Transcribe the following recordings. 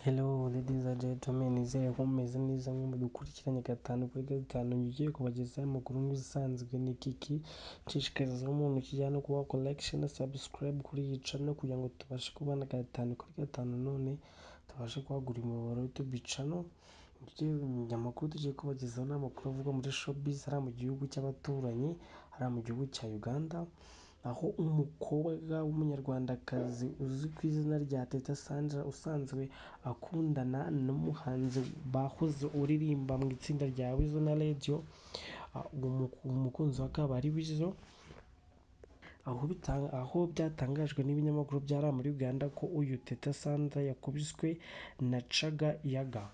Hello ladies and gentlemen, nizere ko mumeze neza mwe mudukurikiranye gatanu kuri gatanu. Ngiye kubagezaho amakuru nk'ibisanzwe. Ni Kiki, nshishikariza umuntu ukijyana no kuba collection subscribe kuri iyi channel kugira ngo tubashe kubana gatanu kuri gatanu, none tubashe kwagura umuyoboro YouTube channel. Amakuru tugiye kubagezaho ni amakuru avugwa muri showbiz hariya mu gihugu cy'abaturanyi, hariya mu gihugu cya Uganda, aho umukobwa w'umunyarwandakazi uzwi ku izina rya Teta Sandra usanzwe akundana n'umuhanzi bahoze uririmba mu itsinda rya Weasel na Radio, umukunzi we akaba ari Weasel, aho byatangajwe n'ibinyamakuru byari muri Uganda ko uyu Teta Sandra yakubiswe na Caga Yaga.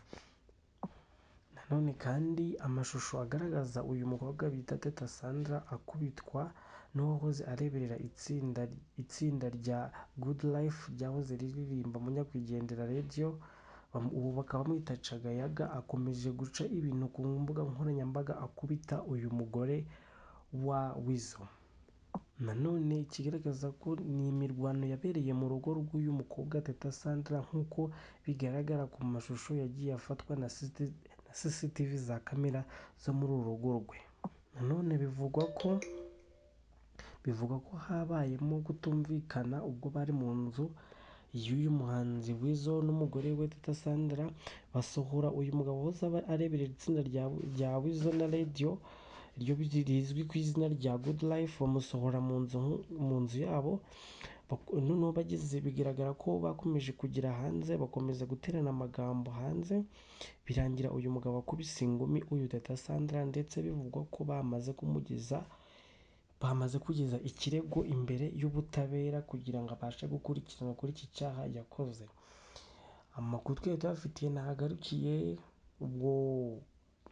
Nanone kandi amashusho agaragaza uyu mukobwa bita Teta Sandra akubitwa n'uwahoze areberera itsinda rya Good Life ryahoze riririmba Munyakwigendera Radio, ubu bakaba bamwita Caga Yaga, akomeje guca ibintu ku mbuga nkoranyambaga akubita uyu mugore wa Weasel. Nanone ikigaragaza ko ni imirwano yabereye mu rugo rw'uyu mukobwa Teta Sandra, nk'uko bigaragara ku mashusho yagiye afatwa na CCTV za kamera zo muri uru rugo rwe. Nanone bivugwa ko habayemo kutumvikana ubwo bari mu nzu y'uyu muhanzi Weasel n'umugore we Teta Sandra, basohora uyu mugabo wahoze areberera itsinda rya Weasel na Radio ryo rizwi ku izina rya Good Life, bamusohora mu nzu yabo. Noneho bageze, bigaragara ko bakomeje kugera hanze, bakomeza guterana amagambo hanze, birangira uyu mugabo akubise ingumi uyu Teta Sandra, ndetse bivugwa ko bamaze kugeza ikirego imbere y'ubutabera kugira ngo abashe gukurikiranwa kuri iki cyaha yakoze. Amakuru twari tubafitiye ntahagarukiye. Ubwo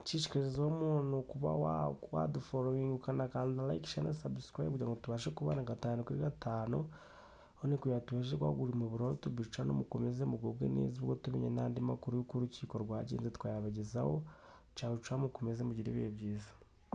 nshishikariza umuntu kuba wadufollowinga, ukanakanda like, share na subscribe kugira ngo tubashe kubana gatanu kuri gatanu, none kugira tubashe kwagura umuyoboro wa YouTube channel. Mukomeze mugubwe neza. Ubwo tumenye n'andi makuru y'uko urukiko rwagenze twayabagezaho. Ciao ciao, mukomeze mugire ibihe byiza.